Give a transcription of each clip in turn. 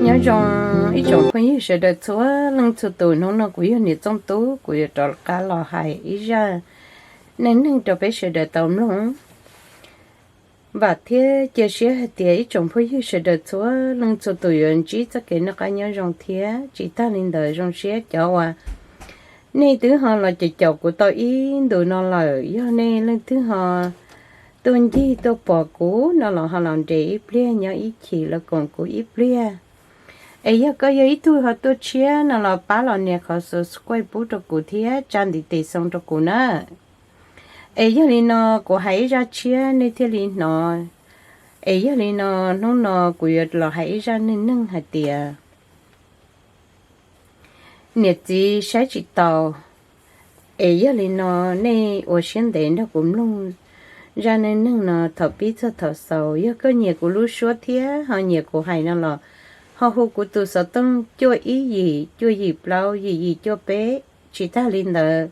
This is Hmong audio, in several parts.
Nyob zoo ib tsoom phooj ywg sawv daws txhua leej txhua tus, hnub no kuv yog niam Txooj Tub, kuv yuav rov qab los hais ib zaj neej neeg rau peb sawv daws tau mloog. Vam thiab cia siab hais tias ib tsoom phooj ywg sawv daws txhua leej txhua tus yuav ntsib txoj kev noj qab nyob zoo thiab tsis tag li ntawd zoo siab cov uas nej twb ho los caum caum kuv tau ib ntus no lawm. Yog nej leej twg ho tuaj ncig tuaj pom kuv no los ho los nres ib pliag, nyob ib chim los koom kuv ib pliag. Es yog koj yog ib tug ho tuaj tshiab no los pab los nias qhov subscribe pub rau kuv thiab tsa ntiv tes xoo rau kuv na. Es yog li no kuv hais ib zaj tshiab nej thiaj li hnov. Es yog li no hnub no kuv yuav los hais ib zaj neej neeg hais tias niam txiv saib tsis taus. Es yog li no nej ua siab ntev nrog kuv mloog zaj neej neeg no thaum pib txog thaum xaus. Yog koj nyiam kuv lub suab thiab ho nyiam kuv hais no los ho hu kuv tus xov tooj cuaj ib yim cuaj yim plaub yim yim cuaj peb. Tsis tag li ntawd,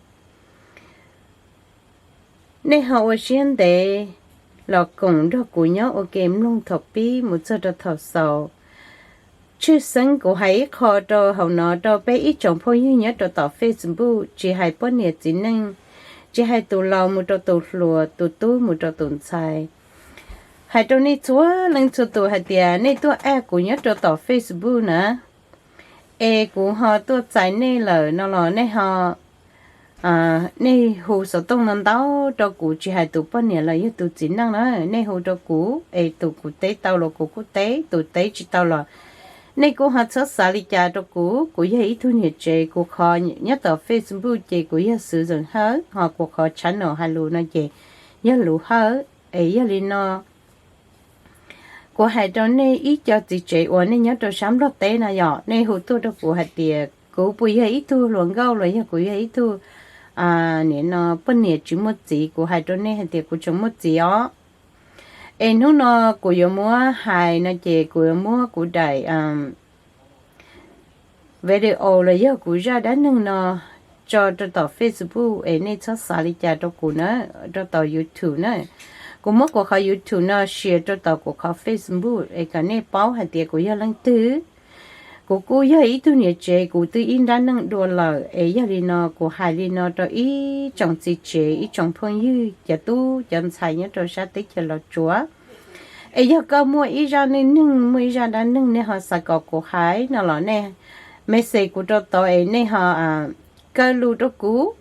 nej ho ua siab ntev los koom nrog kuv nyob ua ke mloog thaum pib mus txog rau thaum xaus. Tshwj xeeb kuv hais ib qho rau hauv no rau peb ib tsoom phooj ywg nyob rau tom Facebook, tsis hais poj niam txiv neej, tsis hais tus laus mus rau tus hluas, tus tub mus rau tus ntxhais. Hais rau nej txhua leej txhua tus hais tias nej tuaj add kuv nyob rau tom Facebook na, es kuv ho tuaj txais nej lawm no los nej ho, nej hu xov tooj no ntau rau kuv, tsis hais tus poj niam los yog tus txiv neej na, nej hu rau kuv es tus kuv teb tau los kuv kuj teb, tus teb tsis tau los nej kuj ho txhob xav li cas rau kuv. Kuv yog ib tug niam tsev, kuv qhov nyob tom Facebook ces kuv yog xwv zeem hawb, ho kuv qhov channel hais lus no ces yog lus hawb. Es yog li no kuv hais rau nej ib co txiv tsev uas nej nyob rau sab Nplog teb no yom, nej hu tuaj rau kuv hais tias kuv puas yog ib tug hluas nkauj los yog kuv yog ib tug nim no poj niam tsis muaj txiv. Kuv hais rau nej hais tias kuv tseem muaj txiv os. Es hnub no kuv yuav muab hais no ces kuv yuav muab kuv daim video los yog kuv zaj dab neeg no tso rau tom Facebook es nej txhob xav li cas rau kuv na, rau tom YouTube na. Kuv muab kuv qhov YouTube no share rau tom kuv qhov Facebook es kom nej paub hais tias kuv yog leej twg. Kuv kuj yog ib tug niam tsev, kuv twb ib nrab neej dua lawm. Es yog li no kuv hais li no rau ib tsoom txiv tsev, ib tsoom phooj ywg, cov tub cov ntxhais nyob rau sab teb chaws Los Tsuas. Es yog koj muaj ib zaj neej neeg, muaj ib zaj dab neeg nej ho xav kom kuv hais no los nej message kuv rau tod es nej ho kaw lus rau kuv,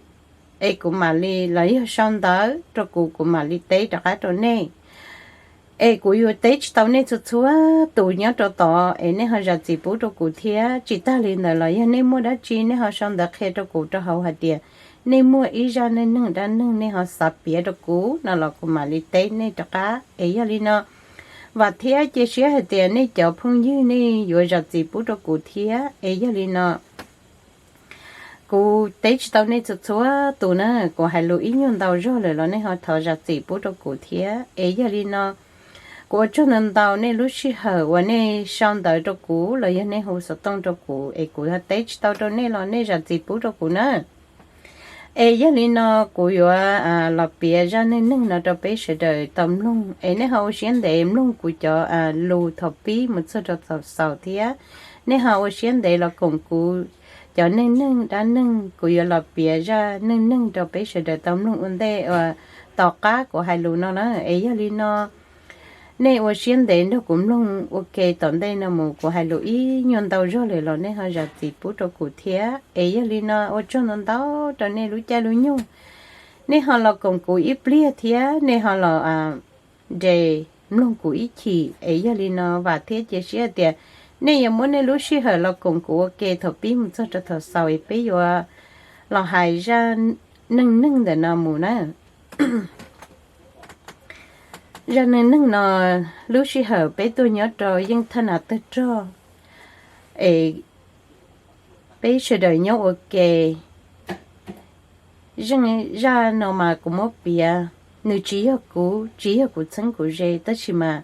es kuv mam li, los yog sau ntawv rau kuv, kuv mam li teb rov qab rau nej. Es kuv yuav teb tsis tau nej txhua txhua tus nyob rau tod, es nej ho zam txim pub rau kuv thiab. Tsis tag li ntawd los yog nej muaj dab tsi nej ho sau ntawv qhia rau kuv rau hauv hais tias nej muaj ib zaj neej neeg dab neeg nej ho xav piav rau kuv no los kuv mam li teb nej rov qab. Es yog li no vam thiab cia siab hais tias nej cov phooj ywg nej yuav zam txim pub rau kuv thiab. Es yog li no kuv teb tsis tau nej txhua txhua tus na, kuv hais lus ib nyuag ntau zog lawm los nej ho thov zam txim pub rau kuv thiab. Es yog li no kuv ua tsaug ntau ntau nej lub sij hawm uas nej sau ntawv rau kuv los yog nej hu xov tooj rau kuv, es kuv ho teb tsis tau rau nej los nej zam txim pub rau kuv na. Es yog li no kuv yuav los piav zaj neej neeg no rau peb sawv daws tau mloog, es nej ho ua siab ntev mloog kuv cov lus thaum pib mus txog rau thaum xaus thiab. Nej ho ua siab ntev los koom kuv cov neej neeg dab neeg, kuv yuav los piav zaj neej neeg rau peb sawv daws tau mloog ua ntej uas tom qab kuv hais lus no na. Es yog li no nej ua siab ntev nrog kuv mloog ua ke tom ntej no mus, kuv hais lus ib nyuag ntau zog lawm los nej ho zam txim pub rau kuv thiab. Es yog li no ua tsaug ntau ntau rau nej lub caij lub nyoog, nej ho los koom kuv ib pliag thiab nej ho los nres mloog kuv ib chim. Es yog li no vam thiab cia siab tias nej yuav muab nej lub sij hawm los koom kuv ua ke thaum pib mus txog rau thaum xaus es peb yuav los hais zaj neej neeg ntawm no mus na. Zaj neej neeg no lub sij hawm peb tuaj nyob rau yeej thaj nas tawg rog, es peb sawv daws nyob ua ke. Zeej zaj no mas kuv muab piav, nws tsis yog kuv, tsis yog kuv txheeb kuv ze, tab sis mas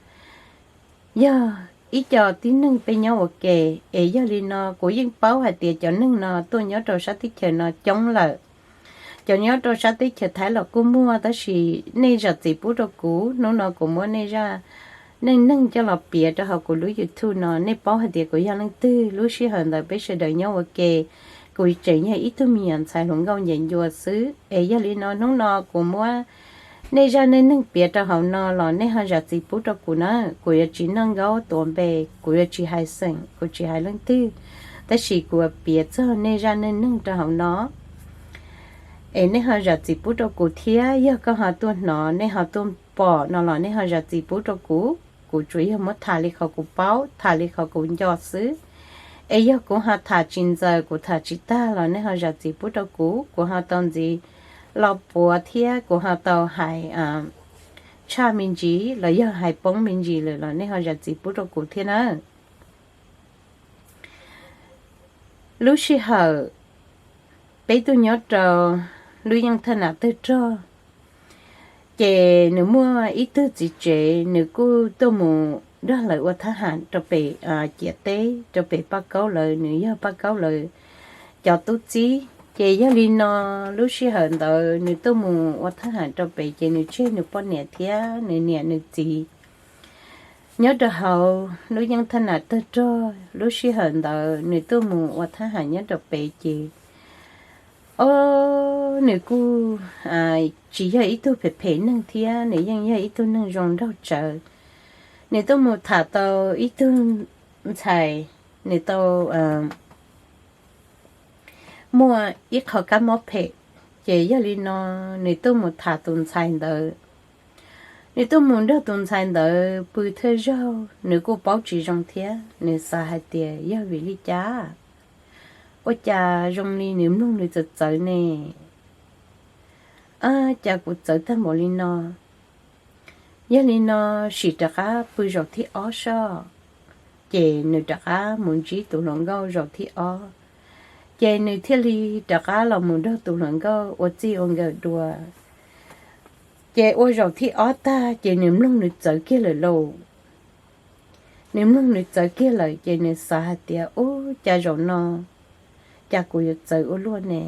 yog ib co tib neeg peb nyob ua ke. Es yog li no kuv yeej paub hais tias cov neeg no tuaj nyob rau sab teb chaws no coob lawm. Cov nyob rau sab teb chaws Thaib los kuj muaj, tab sis nej zam txim pub rau kuv, hnub no kuv muab nej zaj neej neeg coj los piav rau hauv kuv lub YouTube no. Nej paub hais tias kuv yog leej twg, lub sij hawm ntawd peb sawv daws nyob ua ke, kuv tseem yog ib tug me nyuam ntxhais hluas nkauj ncees ncua xwb. Es yog li no hnub no kuv muab nej zaj neej neeg piav rau hauv no los nej ho zam txim pub rau kuv na. Kuv yuav tsis noj nkaub tuav npe, kuv yuav tsis hais xeem, kuv tsis hais leej twg, tab sis kuv piav txog nej zaj neej neeg rau hauv no. Es nej ho zam txim pub rau kuv thiab, yog koj ho tuaj hnov, nej ho tuaj pom no los nej ho zam txim pub rau kuv. Kuv tsuas yog muab tham li qhov kuv paub, tham li qhov kuv nco xwb. Es yog kuv ho tham tsis ntxaws, kuv tham tsis tag los nej ho zam txim pub rau kuv. Kuv ho tau ntxiv los puav thiab kuv ho tau hais tshaj me ntsis los yog hais poob me ntsis lawm los nej ho zam txim pub rau kuv thiab na. Lub sij hawm peb tuaj nyob rau lub yeej thaj nam tawg rog, ces nws muaj ib tug txiv tsev, nws kuj tuaj mus nrog lawv ua thab ham rau pem ciam teb, rau pem Paj Kaub lawv, nws yog Paj Kaub lawv cov tub txib. Ces yog li no, lub sij hawm ntawd nws tuaj mus ua thab ham rau pem ces nws tseg nws poj niam thiab nws niam nws txiv nyob rau hauv lub yeej thaj nam tawg rog. Lub sij hawm ntawd nws tuaj mus ua thab ham nyob rau pem ces, o, nws kuj tsis yog ib tug phem phem neeg thiab, nws yeej yog ib tug neeg zoo nraug tsawv. Nws tuaj mus tham tau ib tug ntxhais, nws tau muaj ib qho kab mob phem. Ces yog li no, nws tuaj mus tham tus ntxhais ntawd. Nws tuaj mus nrog tus ntxhais ntawd pw thawj zaug, nws kuj paub tsis zoo thiab, nws xav hais tias yog vim li cas ua cas zoo li nws mloog nws txawv txawv ne. Ab, cas kuv txawv tag npaum li no. Yog li no, sim rov qab pw zaum thib ob soj. Ces nws rov qab mus ntsib tus hluas nkauj zaum thib ob. Ces nws thiaj li rov qab los mus nrog tus hluas nkauj ua txij ua nkawm dua. Ces ua zaum thib ob tag ces nws mloog nws txawv kiag lawm lauj. Nws mloog nws txawv kiag lawm ces nws xav hais tias, ub, cas zaum no, cas kuv yuav txawv ua luaj ne.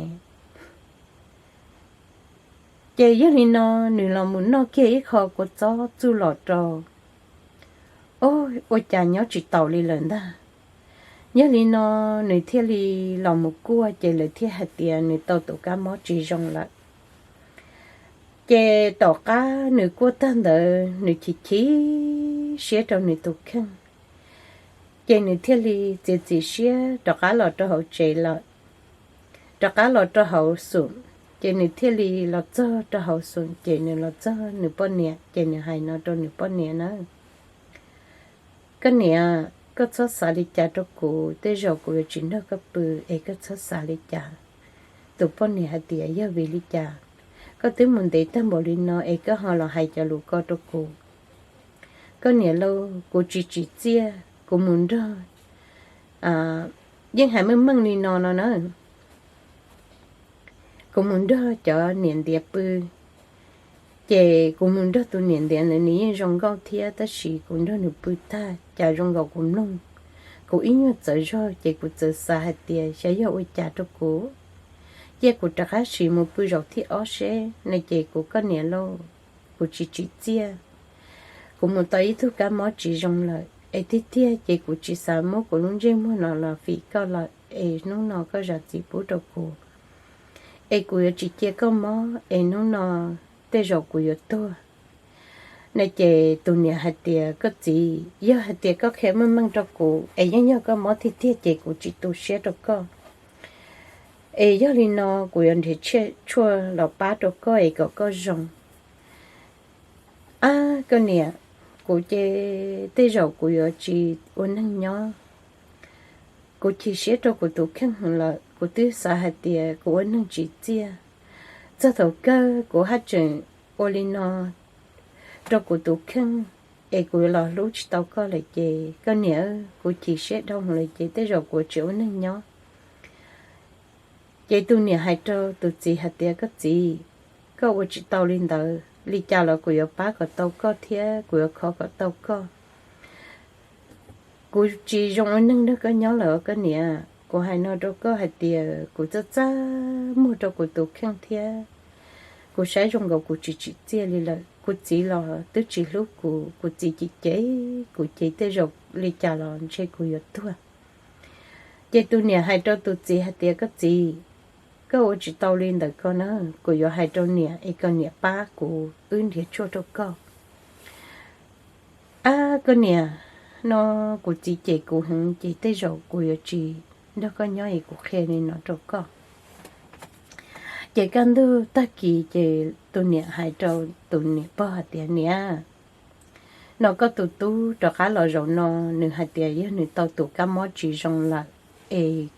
Ces yog li no, nws los mus noj kiag ib qho kua txob txuj lom rau. O, ua cas nyob tsis taus li lawm ntag. Yog li no, nws thiaj li los mus kuaj ces lawv thiaj hais tias nws tau tus kab mob tsis zoo lawm. Ces tom qab nws kuaj tag ntawd nws chim chim siab rau nws tus kheej. Ces nws thiaj li txiav txim siab rov qab los rau hauv tsev lawm, rov qab los rau hauv xum. Ces nws thiaj li los txog rau hauv xum ces nws los txog nws poj niam ces nws hais no rau nws poj niam na, koj niam, koj txhob xav li cas rau kuv, tej zaum kuv yuav tsis nrog koj pw es koj txhob xav li cas. Tus poj niam hais tias, yog vim li cas? Koj twb mus ntev tag npaum li no es koj ho los hais cov lus ko rau kuv. Koj niam lauj, kuv tsis tsim txiaj, kuv mus nrog, yeej hais meej meej li no no na, kuv mus nrog cov niam ntiav pw. Ces kuv mus nrog tus niam ntiav ntawd nws yeej zoo nkauj thiab tab sis kuv nrog nws pw tag cas zoo nkaus kuv mloog kuv ib nyuag txawv zog ces kuv txawm xav hais tias xyov yog ua cas rau kuv. Cia kuv rov qab sim mus pw zaum thib ob seb no ces kuv, koj niam lauj, kuv tsis tsim txiaj. Kuv mus tau ib tug kab mob tsis zoo lawm es tiag tiag ces kuv tsis xav muab kuv lub ntsej muag no los fim koj lawm es hnub no koj zam txim pub rau kuv, es kuv yuav tsis cia koj mob es hnub no tej zaum kuv yuav tuag. No ces tus niam hais tias, koj txiv, yog hais tias koj qhia meej meej rau kuv es yeej yog koj mob tiag tiag ces kuv tsis tu siab rau koj. Es yog li no kuv yuav nrhiav tshuaj los pab rau koj es kom koj zoo. Ab, koj niam, kuv ces tej zaum kuv yuav tsis ua neeg nyob. Kuv chim siab rau kuv tus kheej heev lawm, kuv twb xav hais tias kuv ua neeg tsim txiaj. Txog thaum kawg kuv haj tseem ua li no rau kuv tus kheej, es kuv yuav los hlub tsis tau koj lawm ces koj niam, kuv chim siab dhau heev lawm ces tej zaum kuv tsis ua neeg nyob. Ces tus niam hais rau tus txiv hais tias, koj txiv, koj ua tsis tau li ntawd, li cas los kuv yuav pab kom tau koj thiab kuv yuav kho kom tau koj. Kuv tsis zoo ua neeg nrog koj nyob lawm os koj niam, kuv hais no rau koj hais tias kuv txaj txaj muag rau kuv tus kheej thiab kuv saib zoo nkaus kuv tsis tsim txiaj li lawm. kuv txiv los twb tsis hlub kuv, kuv txiv cem cem kuv ces tej zaum li cas los ntshe kuv yuav tuag. Ces tus niam hais rau tus txiv hais tias, Koj txiv, koj ua tsis tau li ntawd koj na, kuv yuav hais rau niam es kom niam pab kuv wb nrhiav tshuaj rau koj. Ab koj niam, no kuv txiv cem kuv heev ces tej zaum kuv yuav tsis nrog koj nyob es kuv qhia li no rau koj. Ces kaj ntug tag kis ces tus niam hais rau tus niam pog hais tias, Niam, no koj tus tub rov qab los zaum no, nws hais tias yog nws tau tus kab mob tsis zoo lawm es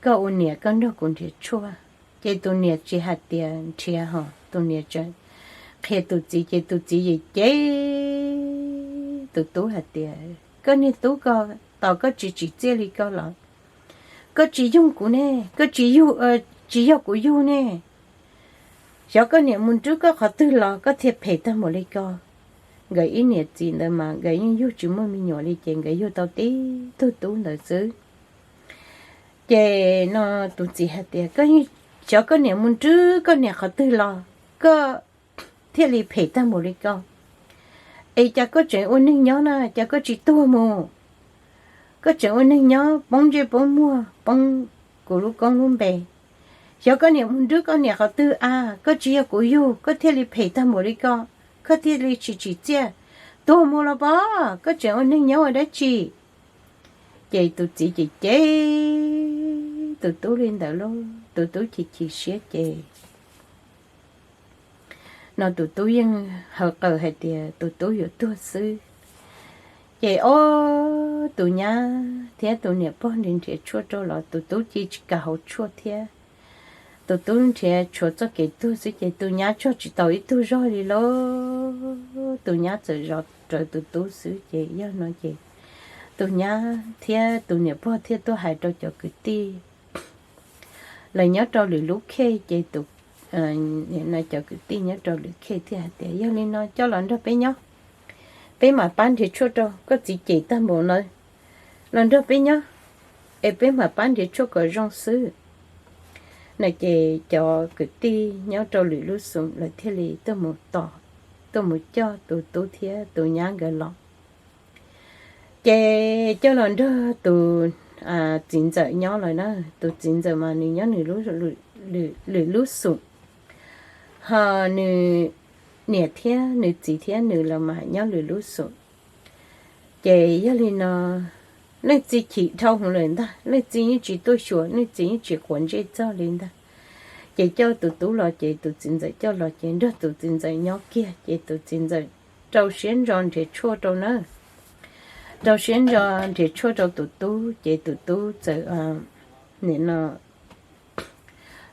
koj ua niam koj nrog kuv nrhiav tshuaj. Ces tus niam tsis hais tias nrhiav ho, tus niam tseem qhia tus txiv, ces tus txiv yim cem tus tub hais tias, Koj niag tub ko, tos koj tsis tsim txiaj li ko los koj tsis yug kuv ne, koj tsis yug, tsis yog kuv yug ne. Xyov koj niam mus nrub koj qhov twg los koj thiaj phem tag npaum li ko. Nkawd ib niam txiv ntawd mas nkawd yeej yug tsis muaj me nyuam li ces nkawd yug tau tib tug tub ntawd xwb. Ces no tus txiv hais tias, Xyov koj niam mus nrub koj niam qhov twg los koj thiaj li phem tag npaum li ko. Es cas koj tseem ua neeg nyob na, cas koj tsis tuag mus? Koj tseem ua neeg nyob poob ntsej poob muag, poob kuv lub koob lub npe. Xyov koj niam mus nrub koj niam qhov twg a, koj tsis yog kuv yug koj thiaj li phem tag npaum li ko, koj thiaj li tsis tsim txiaj. Tuag mus los pov, koj tseem ua neeg nyob ua dab tsi? Ces tus txiv cem cem tus tub li ntawd lauj, tus tub chim chim siab ces no tus tub yeej hawv qawm hais tias tus tub yuav tuag xwb. Ces ob tus nyab thiab tus niam pog nrhiav nrhiav tshuaj rau los tus tub cia tsis kam haus tshuaj thiab. Tus tub nrhiav tshuav txoj kev tuag xwb ces tus nyab tsog tsis tau ib tug zog li lauj. Tus nyab txawm zov rawv tus tub xwb ces yog no ces tus nyab thiab tus niam pog thiaj tuaj hais rau cov kwv tij. Lawv nyob rau lwm lub khej ces tus, cov kwv tij nyob rau lwm khej thiaj hais tias, Yog li no coj los nrog peb nyob, peb mam pab nrhiav tshuaj rau, koj txiv cem tag npaum no, los nrog peb nyob es peb mam pab nrhiav tshuaj kom zoo xwb. No ces cov kwv tij nyob rau lwm lub xum lawv thiaj li tuaj mus tos, tuaj mus coj tus tub thiab tus nyab nkawd los. Ces coj los nrog tus txiv ntxawm nyob lawm na. Tus txiv ntxawm mas nws nyob nws lwm lub xum, ho nws niam thiab nws txiv thiab nws los mas nyob lwm lub xum. Ces yog li no, leej txiv chim dhau hwv lawm ntag, leej txiv yeej tsis tuaj xyuas, leej txiv yeej tsis quav ntsej txog li ntag. Ces coj tus tub los ces tus txiv ntxawm coj los ces nrog tus txiv ntxawm nyob kiag ces tus txiv ntxawm rau siab ntso nrhiav tshuaj rau na. Rau siab ntso nrhiav tshuaj rau tus tub ces tus tub txawm, nim no,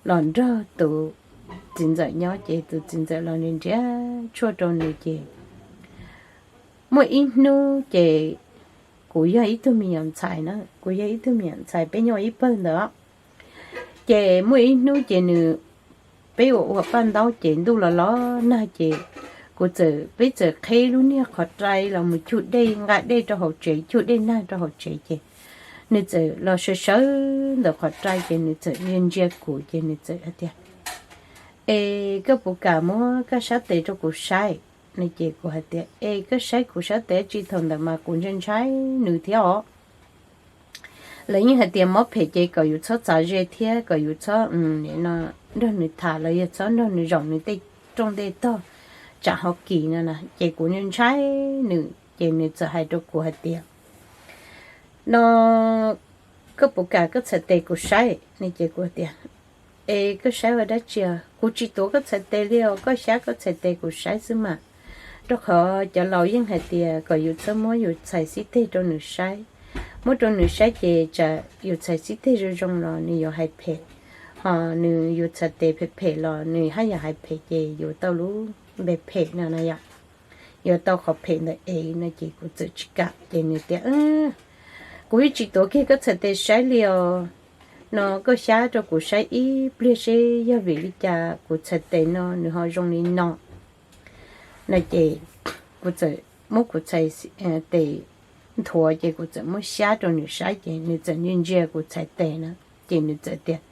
los nrog tus txiv ntxawm nyob ces tus txiv ntxawm los nrhiav nrhiav tshuaj rau nws ces muaj ib hnub ces kuv yog ib tug me nyuam ntxhais na, kuv yog ib tug me nyuam ntxhais peb nyob ib pawg ntawd. Ces muaj ib hnub ces nws, peb ua ua paj ntaub ces ntuj los los nag ces kuv txawm, peb txawm qheb lub niag qhov rai los mus cug dej, nqa dej rau hauv tsev, cug dej nag rau hauv tsev ces nws txawm los sawv sawv ntawm qhov rai ces nws txawm ntsia ntsia kuv ces nws txawm hais tias, Es koj puas kam muab koj sab tes rau kuv saib? No ces kuv hais tias, Es koj saib kuv sab tes tsi? Thaum ntawd mas kuv ntshai ntshai nws thiab os. Lawv yeej hais tias mob phem ces kom yus txhob txav ze thiab kom yus txhob, no, nrog nws tham los yog txhob nrog nws zaum nws tej rooj tej tog, tsam ho kis no na. Ces kuv ntshai ntshai nws ces nws txawm hais rau kuv hais tias, No, koj puas kam koj txhais tes kuv saib? No ces kuv tias, Es koj saib ua dab tsi? Kuv tsis tuav koj txhais tes li os, koj xyab koj txhais tes kuv saib xwb mas. Rau qhov cov laus yeej hais tias kom yus txhob muab yus txhais xib teg rau nws saib. Muab rau nws saib ces tsam yus txhais xib teg zoo zoo los nws yuav hais phem, ho nws yus txhais tes phem phem los nws haj yam hais phem ces yuav tau lub npe phem no na yom, yuav tau qhov phem ntawd es no ces kuv txawm tsis kam ces nws tias, Kuv yeej tsis tuav kiag koj txhais tes saib li os. No koj xyab rau kuv saib ib pliag seb yog vim li cas kuv txhais tes no nws ho zoo li no. No ces kuv txawm muab kuv txhais tes nthuav ces kuv txawm muab xyab rau nws saib ces nws txawm ntsia ntsia kuv txhais tes na. Ces nws txawm tias,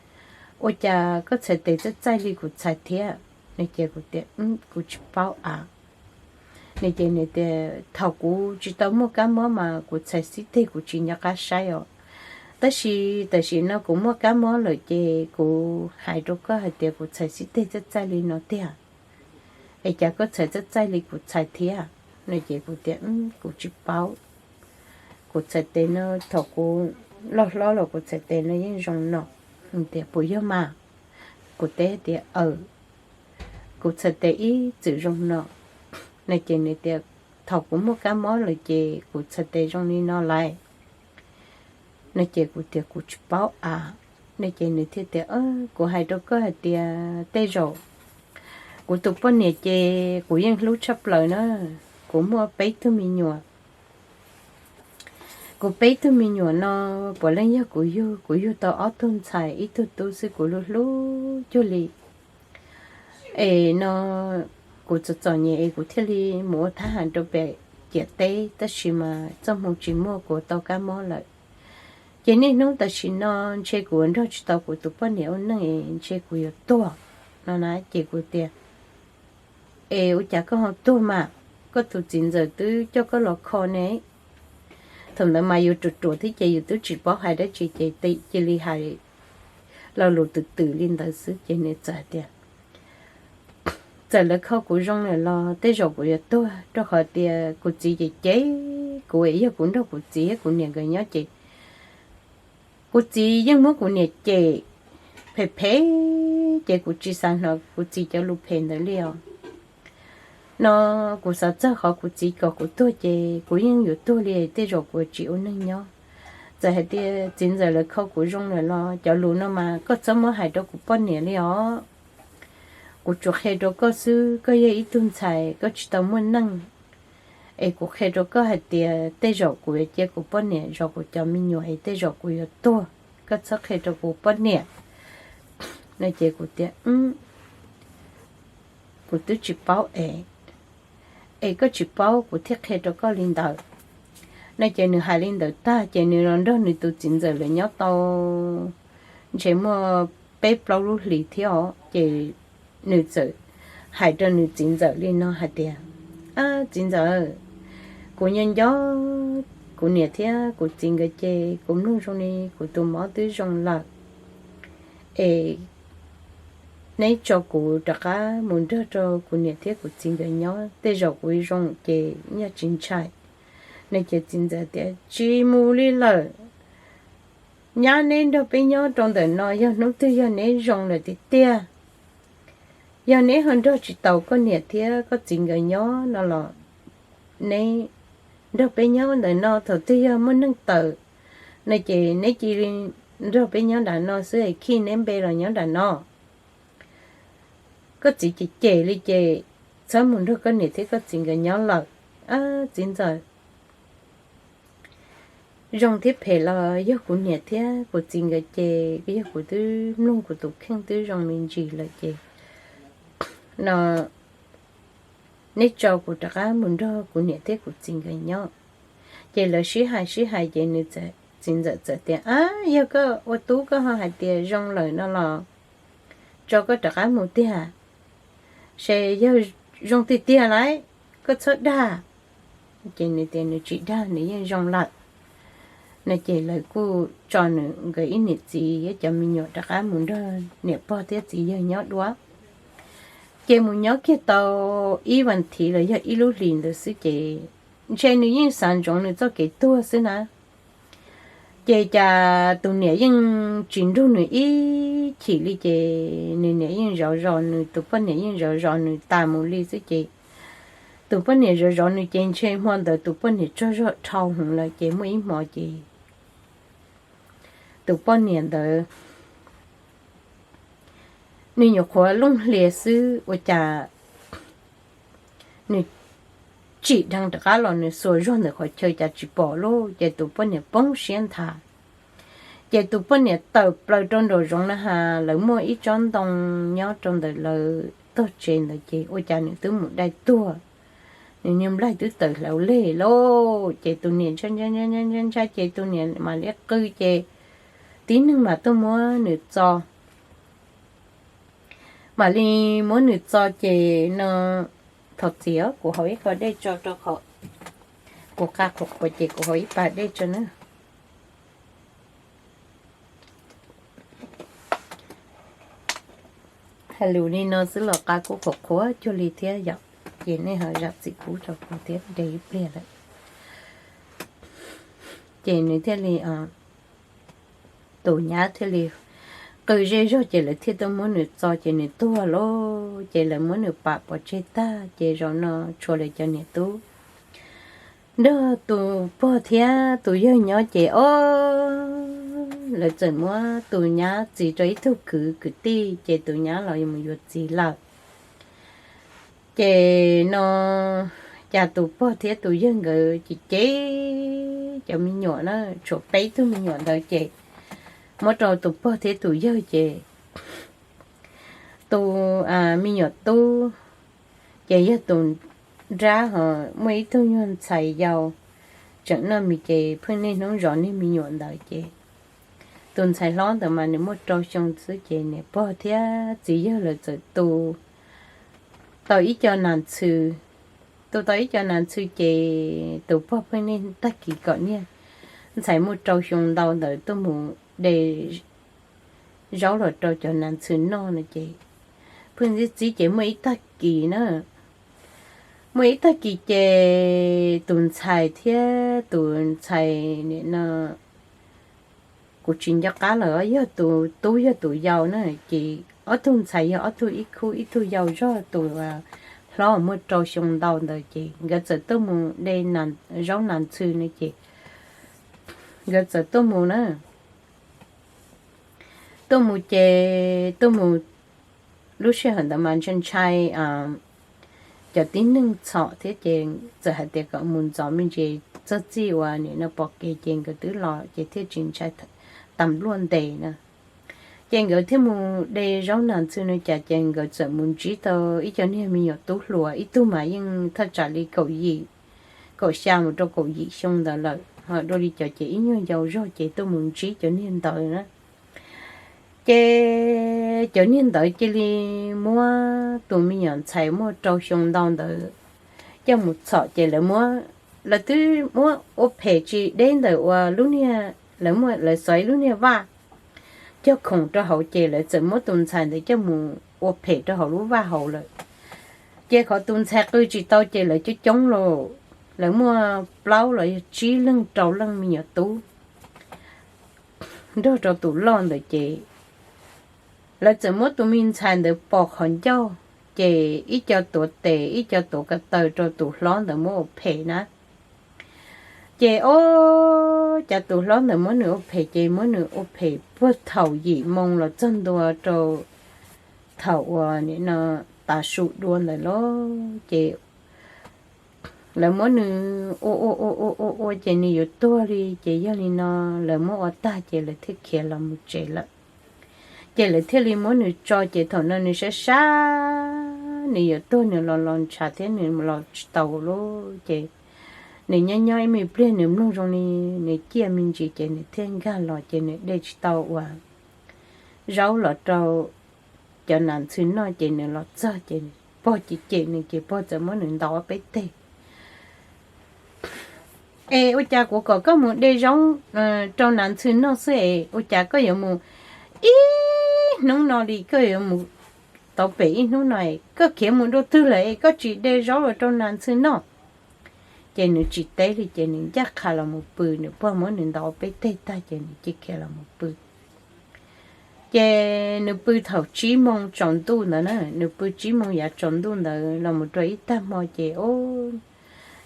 Ua cas koj txhais tes txaij txaij li kuv txhais thiab? No ces kuv tias, Kuv tsis paub a. No ces nws tias, Thaum kuv tsis tau muaj kab mob mas kuv txhais xib teg kuv tsis nco qab saib os. Tab sis tam sim no kuv muaj kab mob lawm ces kuv hais rau koj hais tias kuv txhais xib teg txaij txaij li no tiag. Es cas koj txhais txaij txaij li kuv txhais thiab? No ces kuv tias, Kuv tsis paub. Kuv txhais tes no, thaum kuv loj hlob los kuv txhais tes no yeej zoo no. Tias, Puas yog mas? Kuv teb tias, Aws, kuv txhais tes ib txwm zoo no. No ces nws tias, Thaum kuv muaj kab mob lawm ces kuv txhais tes zoo li no lawm. No ces kuv tias, Kuv tsis paub a. No ces nws thiaj tias, Kuv hais rau koj hais tias tej zaum kuv tus poj niam ces kuv yeej hlub tshaj plaws na. Kuv muaj peb tug me nyuam. Kuv peb tug me nyuam no puav leej yog kuv yug. Kuv yug tau ob tug ntxhais ib tug tub xwb, kuv hlub hlub cuag li. Es no kuv txom txom nyem es kuv thiaj li mus ua thab ham rau pem ciam teb, tab sis mas txoj hmoo tsis muaj, kuv tau kab mob lawm. Ces niaj hnub tam sim no ntshe kuv nrog tsis tau kuv tus poj niam ua neej es ntshe kuv yuav tuag no na. Ces kuv tias, Es ua cas koj ho tuag mas? Koj tus txiv ntxawm twb coj koj los kho ne. Thaum ntawd mas yus ruam ruam thiab ces yus twb tsis paub hais dab tsi ces cia li hais lo lus twm twm li ntawd xwb. Ces nws txawm tias, Txawm lawv kho kuv zoo lawm los tej zaum kuv yuav tuag, rau qhov tias kuv txiv ces cem kuv, yog kuv nrog kuv txiv thiab kuv niam nkawd nyob ces kuv txiv yeej muab kuv niam cem phem phem, ces kuv tsis xav hnov kuv txiv cov lus phem ntawd li os. No kuv xav txog qhov kuv txiv kom kuv tuag ces kuv yeej yuav tuag li, tej zaum kuv tsis ua neeg nyob. Txawm hais tias txiv ntxawm lawv kho kuv zoo lawm los cov lus no mas koj txhob muab hais rau kuv poj niam li os. Kuv tsuas qhia rau koj xwb, koj yog ib tug ntxhais, koj tsis tau muaj neej. Es kuv qhia rau koj hais tias tej zaum kuv yuav cia kuv poj niam zov kuv cov me nyuam es tej zaum kuv yuav tuag, koj txhob qhia rau kuv poj niam. No ces kuv tias, Kuv twb tsis paub es, es koj tsis paub kuv thiaj qhia rau koj li ntawd. No ces nws hais li ntawd tag ces nws los nrog nws tus txiv ntxawm lawv nyob tau ntshe muaj peb plaub lub hlis thiab os, ces nws txawm hais rau nws txiv ntxawm li no hais tias, Txiv ntxawm, kuv nco nco kuv niam thiab kuv txiv nkawd ces kuv mloog zoo li kuv tus mob twb zoo lawm. Es neb tso kuv rov qab mus nrog rau kuv niam thiab kuv txiv nkawd nyob, tej zaum kuv zoo ces nyaj tsis ntshai. No ces txiv ntxawm tias, Tsis mus li lawm. Nyab neb nrog peb nyob rau ntawm no, yog hnub twg yog neb zoo lawm tiag tiag, yog neb ho nrog tsis tau koj niam thiab koj txiv nkawd nyob no los neb nrog peb nyob ntawm no, thaum twg yog muaj neeg tawm no ces neb cia li nrog peb nyob nram no xwb, khij neb npe los nyob nram no. Koj txiv ces cem li ces txhob mus nrog koj niam thiab koj txiv nkawd nyob lawm. Txiv ntxawm, zoo thiab phem los yog kuv niam thiab kuv txiv nkawd ces yog kuv twb mloog kuv tus kheej twb zoo me ntsis lawm ces no neb tso kuv rov qab mus nrog kuv niam thiab kuv txiv nkawd nyob. Ces lawv sib hais sib hais ces nws txiv ntxawm txawm tias, Ab, yog koj ua tub koj ho hais tias zoo lawm no los tso koj rov qab mus tiag, ces yog zoo tiag tiag lawm koj txhob dag. Ces nws tias nws tsis dag, nws yeej zoo lawm. No ces lawv kuj tso nws nkawd ib niam txiv thiab cov me nyuam rov qab mus nrog niam pog thiab txiv yawg nyob dua. Ces mus nyob kiag tau ib vas thiv los yog ib lub hlis ntawd xwb ces ntshe nws yeej xav ntsoov nws txoj kev tuag xwb na. Ces cas tus niam yeej tsis nrug nws ib chim li ces nws niam yeej zov zos nws, tus poj niam yeej zov zos nws tas mus li xwb ces tus poj niam zov zov nws ces ntshe hmo ntawd tus poj niam tsaug zog dhau heev lawm ces muaj ib hmo ces tus poj niam ntawd nws nyuam qhuav looj hlias xwb ua cas nws tsim dheev rov qab los nws xuas zog ntawm qhov chaw cas tsis pom lawm ces tus poj niam poob siab nthav. Ces tus poj niam tawm plaws rau nraum zoov na has, lawv muaj ib tsob ntoo nyob rau ntawm lawv tog tsev ntawd ces ua cas nws twb mus dai tuag, nws niag nplaig twb tawm hlauv leg lawm ces tus niam ntshai ntshai ntshai ces tus niam mam li qw ces tib neeg mam tuaj muab nws txo. Mam li muab nws txo ces no, thov txim os, kuv haus ib qho dej tso rau qhov kuv qa qhuav qhuav ces kuv haus ib pas dej tso na. Hais lus li no xwb los qa kuj qhuav qhuav cuag li thiab yom, ces nej ho zam txim pub rau kuv thiab, ntev ib pliag lawm. Ces nws thiaj li, tus nyab thiaj li qw zej zog ces lawv thiaj tuaj muab nws txo ces nws tuag lauj. Ces lawv muab nws pam pov tseg tag ces zaum no tshuav lawv cov niam tub nrog tus pog thiab tus yawg nyob ces o, lawv txawm muab tus nyab txiv rau ib tug kwv kwv tij ces tus nyab los mus yuav txiv lawm. Ces no cas tus pog thiab tus yawg nkawd ces cem cov me nyuam na, tshuav peb tug me nyuam ntawd ces muab rau tus pog thiab tus yawg ces tus me nyuam tub ces yog tus nrab ho muaj ib tug nyuag ntxhais yau tseem noj mis ces pheej niaj hnub zov niag me nyuam ntawd ces tus ntxhais hlob ntawd mas nws muaj rau xyoo xwb ces niam pog thiab txiv yawg lawv txawm tu tau ib co nas ntxhw. Tu tau ib co nas ntxhw ces tus pog pheej niaj tag kis kom niag ntxhais muaj rau xyoo ntau ntawd tuaj mus de zaub los rau cov nas ntxhw noj no ces pheej txib txib ces muaj ib tag kis na, muaj ib tag kis ces tus ntxhais thiab tus ntxhais nim no kuv tsis nco qab lawm, yog tus tub yog tus yau na, ces ob tug ntxhais yog ob tug ib khub, ib tug yau zog, tus hlob muaj rau xyoo ntau ntawd ces nkawd txawm tuaj mus de zaub nas ntxhw no ces nkawd txawm tuaj mus na. Tuaj mus ces tuaj mus lub sij hawm ntawd mas ntshai ntshai cov tib neeg txhom thiab ces txawm hais tias kom mus ntxov me ntsis, txog txij uas nim no pom kev ces nkawd twb los ces thiaj tsis ntshai tas npluaj ntes na. Ces nkawd thiaj mus de zaub nas ntxhw no cas ces nkawd txawm mus ntsib tau ib co niag me nyuam tub hluas, ib tug mas yeej thaj tsam li kaum yim, kaum xya mus rau kaum yim xyoo ntawd lawm, ho dua li cov ces ib nyuag yau zog ces tuaj mus ntsib cov niag ntawd na. Ces cov niag ntawd cia li muab tus me nyuam ntxhais muaj rau xyoo ntau ntawd coj mus txhom ces lawv muab, lawv twb muab ua phem tsis deb ntawm uas lub niag, lawv muab, lawv xov ib lub niag vaj cog khoom rau hauv ces lawv txawm muab tus ntxhais ntawd coj mus ua phem rau hauv lub vaj hauv lawm. Ces qhov tus ntxhais qw tsis tau ces lawv coob coob lauj, lawv muaj plaub los yog tsib leeg rau leej me nyuam tub nrog rau tus loj ntawd ces lawv txawm muab tus me ntxhais ntawd pos qhov ncauj, ces ib co tuav tes ib co tuav ko taw rau tus hlob ntawd muab ua phem na. Ces o, cas tus hlob ntawd muab nws ua phem ces muab nws ua phem puag thaum yim moo los txog ntua rau thaum uas nim no tav su dua ntawd lauj. Ces lawv muab nws ua ua ua ua ua ua ces nws yuav tuag li ces yog li no lawv muab ua tag ces lawv thiaj khiav los mus tsev lawm. Ces lawv thiaj li muab nws tso ces thaum no nws sab sab, nws yuav tuag nws los los ntshav thiab nws los tsis tau lauj. Ces nws nyob nyob ib me pliag nws mloog zoo li nws ciaj me ntsis ces nws thiaj nkag los ces nws de tsis tau uas zaub los rau cov nas ntxhw noj ces nws los txog ces pog cem cem nws ces pog txawm muab nws ntaus ob peb teg. Es ua cas kuv kom koj mus de zaub rau nas ntxhw noj xwb es ua cas koj yuav mus ib hnub no li koj yuav mus tau pem ib hnub no es koj khiav mus dua twg lawm es koj tsis de zaub los rau nas ntxhw noj? Ces nws tsis teb li ces nws ncaj qha los mus pw, nws pog muab nws ntaus ob peb teg tag ces nws cia khiav los mus pw. Ces nws pw thaum tsib moo tsaus ntuj ntawd na, nws pw tsib moo yav tsaus ntuj ntawd los mus rau ib tag hmo ces o,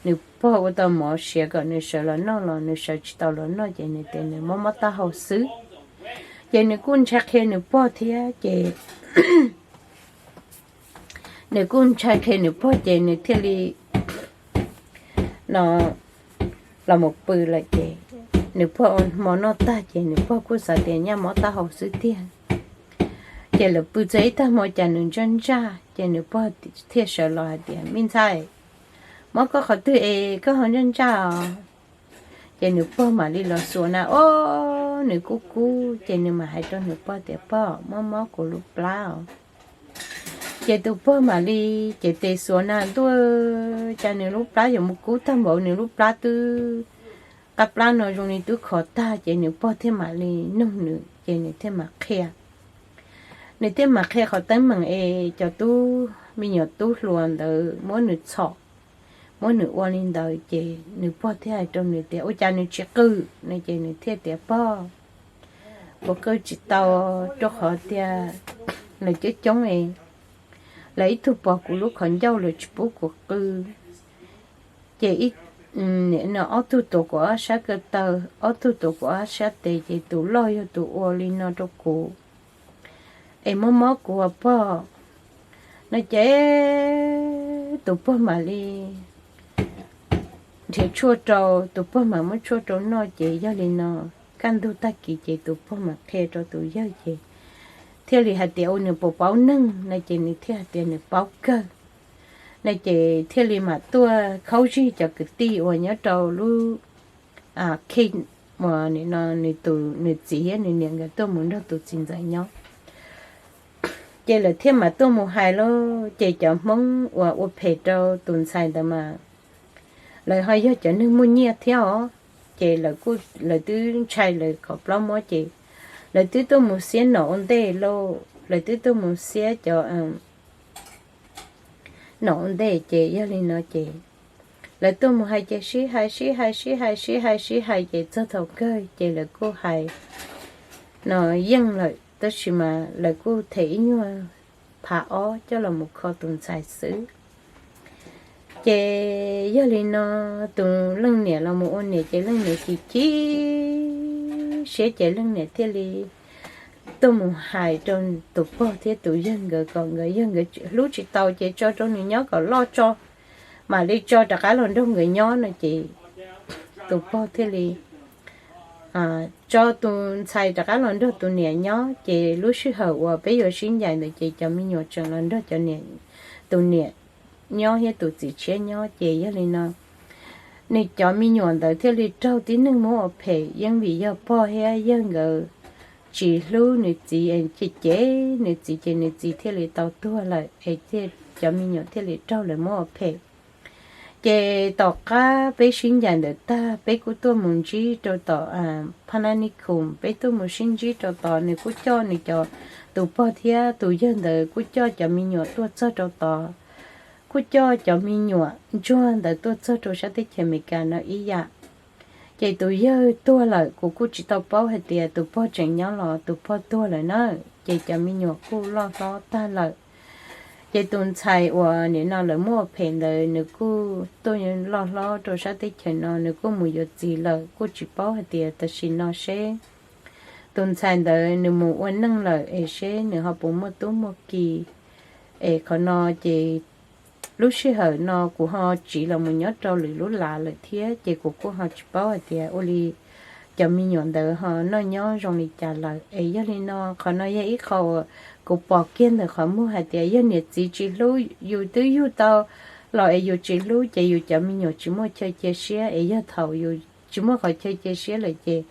nws pog ua tau mov siav kom nws sawv los noj los nws sawv tsis tau los noj ces nws tias nws mob mob taub hau xwb. Ces nws kuj ntshai qhia nws pog thiab ces nws kuj ntshai qhia nws pog ces nws thiaj li no los mus pw lawm ces nws pog ua hmo noj tag ces nws pog kuj xav tias nyaj mob taub hau xwb tiag. Ces lawv pw txog ib tag hmo cas nws ntsaj ntsaj ces nws pog thiaj sawv los hais tias, Me ntxhais, mob koj qhov twg es koj ho ntsaj ntsaj os? Ces nws pog mam li los xuas na, o, nws kub kub ces nws mam hais rau nws pog tias, Pog, mob mob kuv lub plab os. Ces tus pog mam li cev tes xuas na ntuj, cas nws lub plab yuav mus kub tag npaum, nws lub plab twb, qab plab no zoo li twb khov tag, ces nws pog thiaj mam li nug nws, ces nws thiaj mam qhia. Nws thiaj mam qhia qhov teeb meem es cov tub, me nyuam tub hluas ntawd muab nws txhom, muab nws ua li ntawd, ces nws pog thiaj hais rau nws tias ua cas nws tsis qw no, ces nws thiaj tias pog, kuv qw tsis tau, rau qhov tias lawv coob coob es lawv ib tug pom kuv lub qhov ncauj, lawv tsis pub kuv qw. Ces ob tug tuav kuv ob sab ko taw, ob tug tuav kuv ob sab tes, ces tus loj yog tus ua li no rau kuv, es mob mob kuv ua pog no. Ces tus pog mam li nrhiav tshuaj rau, tus pog mam muab tshuaj rau noj. Ces yog li no, kaj ntug tag kis ces tus pog mam qhia rau tus yawg, ces thiaj li hais tias ua nws puas paub neeg no, ces nws thiaj hais tias nws paub kawg no. Ces thiaj li mam tuaj khaub zig cov kwv tij uas nyob rau lub, khi, uas nim no nws tus, nws txiv thiab nws niam nkawd tuaj mus nrog tus txiv ntxawm nyob. Ces lawv thiaj mam tuaj mus hais lauj, ces cov Hmoob uas ua phem rau tus ntxhais ntawd mas lawv ho yog cov neeg muaj nyiaj thiab os. Ces lawv twb ntshai lawv qhov plaub mob, ces lawv twb tuaj mus xiab nom ua ntej lauj, lawv twb tuaj mus xiab cov nom ua ntej. Ces yog li no ces lawv tuaj mus hais ces sib hais sib hais sib hais sib hais sib hais, ces txog thaum kawg ces lawv kuj hais no yeej lawm, tab sis mas lawv kuj them ib nyuag phav ob coj los mus kho tus ntxhais xwb. Ces yog li no, tus leej niam los mus ua niam ces leej niam chim chim siab, ces leej niam thiaj li tuaj mus hais rau tus pog thiab tus yawg nkawd kom nkawd, yawg nkawd hlub tsis tau ces tso rau nws nyob kom loj tso, mam li tso rov qab los nrog nkawd nyob no. Ces tus pog thiaj li tso tus ntxhais rov qab los nrog tus niam nyob. Ces lub sij hawm uas peb yuav sib ncaim ntawd ces cov me nyuam tseem los nrog cov niam, tus niam nyob thiab tus txiv tshiab nyob. Ces yog li no, nws cov me nyuam ntawd thiaj li raug tib neeg muab ua phem, yeej vim yog pog thiab yawg nkawd tsis hlub nws txiv, cem cem nws txiv, ces nws txiv thiaj li tau tuag lawm es cov me nyuam thiaj li raug lawv muab ua phem. Ces tom qab peb sib ncaim ntawd tag, peb kuj tuaj mus ntsib rau tom Phab Nab Nij Khum, peb tuaj mus sib ntsib rau tod, nws kuj coj nws cov, tus pog thiab tus yawg ntawd kuj coj cov me nyuam tuaj txog rau tod, kuj coj cov me nyuam ntsuag ntawd tuaj txog rau sab teb chaws Amelikas no ib yam. Ces tus yawg tuag lawm, kuv kuj tsis tau paub hais tias tus pog tseem nyob los tus pog tuag lawm na. Ces cov me nyuam kuj loj hlob tag lawm. Ces tus ntxhais uas nim no lawv muab ua phem ntawd nws kuj tuaj loj hlob rau sab teb chaws no, nws kuj mus yuav txiv lawm, kuj tsis paub hais tias tam sim no seb tus ntxhais ntawd nws mus ua neej lawm es seb nws ho puas muaj tub muaj ki. Es qhov no ces lub sij hawm no kuv ho tsiv los mus nyob rau lwm lub lav lawm thiab, ces kuv kuj ho tsis paub hais tias ua li cov me nyuam ntawd ho noj nyob zoo li cas lawm. Es yog li no, qhov no yog ib qho uas kuv pom kiag ntawm qhov muag hais tias yog niam txiv tsis hlub, yus twb yug tau los es yus tsis hlub ces yus cov me nyuam tsis muaj chaw cia siab, es yog thaum yus tsis muaj qhov chaw cia siab lawm ces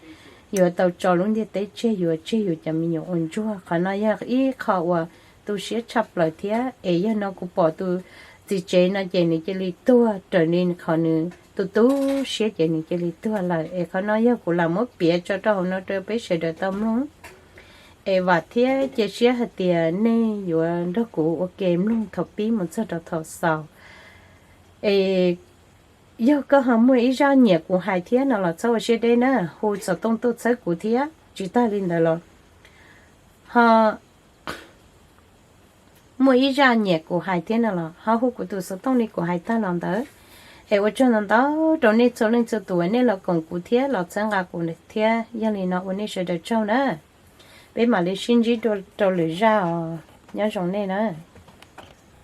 yuav tau tso lub ntiaj teb tseg, yuav tseg yus cov me nyuam ua ntsuag. Qhov no yog ib qho uas tu siab tshaj plaws thiab. Es yog no kuv pom tus txiv tsev no ces nws cia li tuag raws li qhov nws tu tu siab ces nws cia li tuag lawm. Es qhov no yog kuv lam muab piav tso rau hauv no rau peb sawv daws tau mloog. Es vam thiab cia siab hais tias nej yuav nrog kuv ua ke mloog thaum pib mus txog rau thaum xaus. Es yog koj ho muaj ib zaj nyiam kuv hais thiab no los txhob ua siab deb na, hu xov tooj tuaj txhawb kuv thiab. Tsis tag li ntawd los ho muaj ib zaj nyiam kuv hais thiab no los ho hu kuv tus xov tooj li kuv hais tag los ntawd. Es ua tsaug ntau ntau rau nej txhua leej txhua tus uas nej los koom kuv thiab los txhawb nqa kuv thiab. Yog li no ua nej sawv daws tsaug na. Peb mam li sib ntsib rau lwm zaj os. Nyob zoo nej na.